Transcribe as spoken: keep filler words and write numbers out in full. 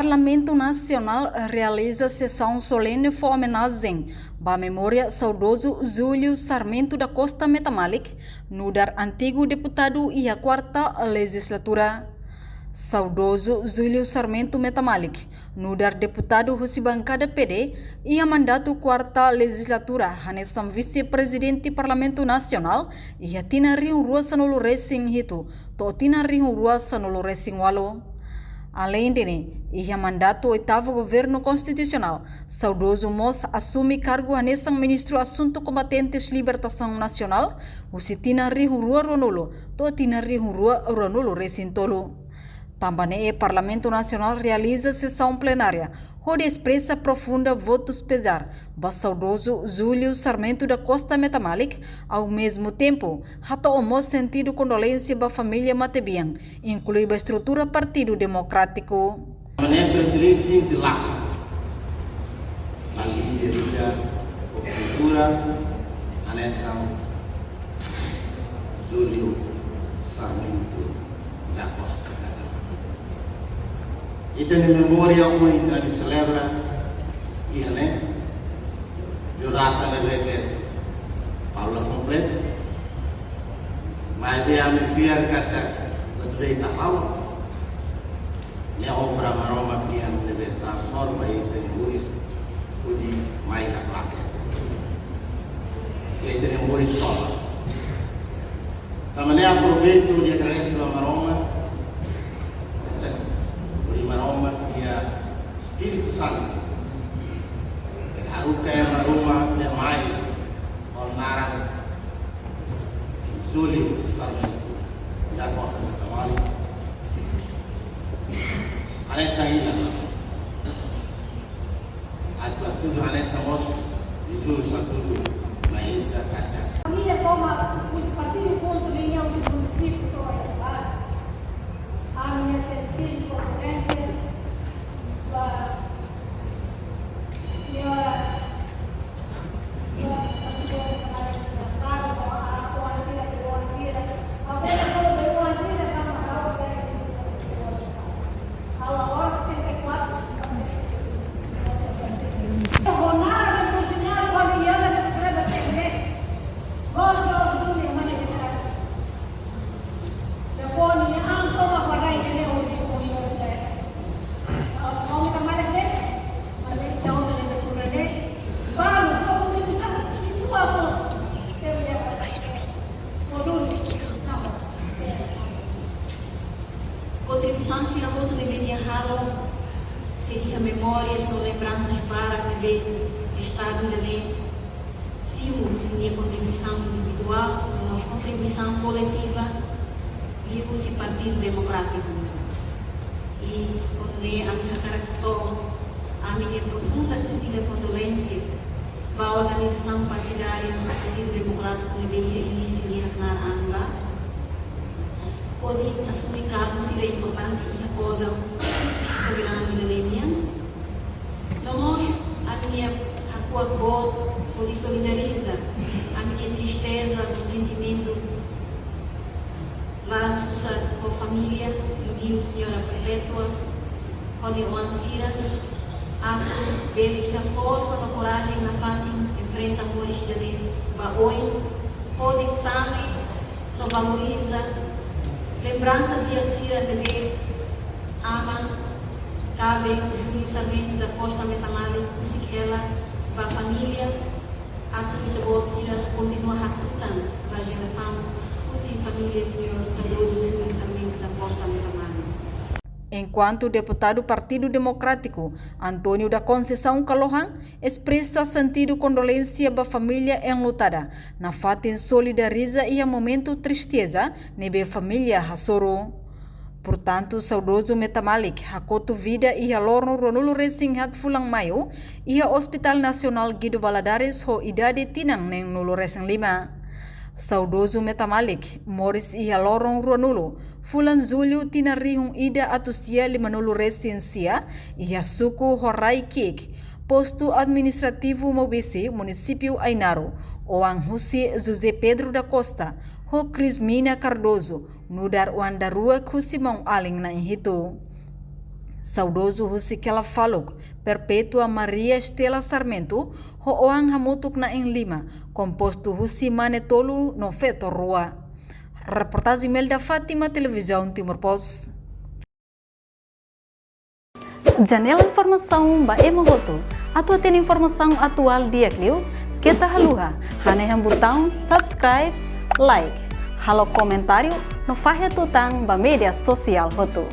Parlamentu Nasionál realiza sesaun solene fó omenajen ba memória saudozu Júlio Sarmento da Costa Metamalik, nu'udar antigu deputadu iha kuarta lejizlatura. Saudozu Júlio Sarmento Metamalik, nu'udar deputadu husi bankada P D iha mandatu kuarta lejizlatura, hanesan vise-prezidente Parlamentu Nasionál iha tinan rihun rua sanulu resin hitu to'o tinan rihun rua sanulu resin ualu. Aleinde ne'e, iha mandatu oitavu Governu Konstitusionál, saudozu mós asume kargu hanesan Ministru Asuntu Kombatentes Libertasaun Nasionál, husi tinan rihun rua ruanulu to'o tinan rihun rua ruanulu resin tolu. Tanba ne'e Parlamentu Nasionál realiza sesaun plenária, hodi espresa profunda votus pezár ba saudozu Júlio Sarmento da Costa Metamalik, ao mesmo tempo, hato'o mós sentidu kondolénsia ba família matebian, inklui ba estrutura Partidu Demokrátiku. Maneira Fretilin sente laka, la líder ida ho kultura, hanesan Júlio Sarmento da Costa Metamalik. Ita-nia memória ohin ita selebra iha ne'e, jornada ne'ebé Paula kompletu, maibé ami fiar katak atu deita halo, ne'e obra Maromak nian ne'ebé transforma ita-nia moris hodi mai iha placa. Ita-nia moris toba. Tanba ne'e aproveita hodi agradese ba Maromak, hodi Maromak iha Espíritu Santu. Haruka Maromak nia mai ho naran Júlio Sarmento da Costa Metamalik. Hanesan ida. Atu, atu hatudu hanesan mós Júlio Sarmento mai ita katak. Família toma os partidos ponto nem os municípios toda a base. A minha sentir potência da senhora Kontribuisaun sira hotu ne'ebé nia halo, sei iha memórias no lembransa barak ne'ebé Estadu ida-ne'e simu husi nia kontribuisaun individuál no mós kontribuisaun koletiva liuhusi Partidu Demokrátiku. I hodi nune'e ami hakarak to'o ami-nia profunda sentidu kondolénsia ba organizasaun partidária Partidu Demokrátiku ne'ebé iha inísiu nia haknaar an ba hodi asume kargu sira importante iha órgaun soberanu ida-ne'e nian. No mós ami-nia hakuak boot hodi solidariza ami-nia tristeza no sentimentu laran susar ho família, liuliu Señora Perpétua, hodi oan sira atu bele iha forsa no korajen nafatin enfrenta moris ida-ne'e ba oin, hodi tane no valoriza lembransa di'ak sira ne'ebé aman kaben Júlio Sarmento da Costa Metamalik husik hela ba família, atu ita-boot sira kontinua hatutan ba jerasaun husi família señór saudozu Júlio Sarmento da Costa Metamalik. Enkuantu deputadu Partidu Demokrátiku, António da Conceição Kalohan, espresa sentidu kondolénsia ba família enlutada, nafatin solidariza iha momentu tristeza ne'ebé família hasoru. Portantu, saudozu Metamalik hakotu vida iha loron ruanulu resin haat fulan Maiu, iha Hospital Nasionál Guido Valadares ho idade tinan neenulu resin lima. Saudozu Metamalik moris iha loron ruanulu fulan Jullu tinan rihun ida atus sia limanulu resin sia, iha suku Horai Ki'ik, postu administrativu Maubisse, munisípiu Ainaro, oan husi José Pedro da Costa ho Crismina Cardoso, nu'udar oan daruak husi maun-alin na'in hitu. Saudozu husi Kela Faluk, Perpétua Maria Estela Sarmento, ho oan hamutuk na'in lima, kompostu husi mane tolu no feto rua. Reportajen Imelda Fátima, Televizaun Timor Post. Janela informasaun ba ema hotu. Atu hatene informasaun atuál di'ak liu, keta haluha hanehan butaun subscribe, like, halo komentáriu no fahe tutan ba média sosiál hotu.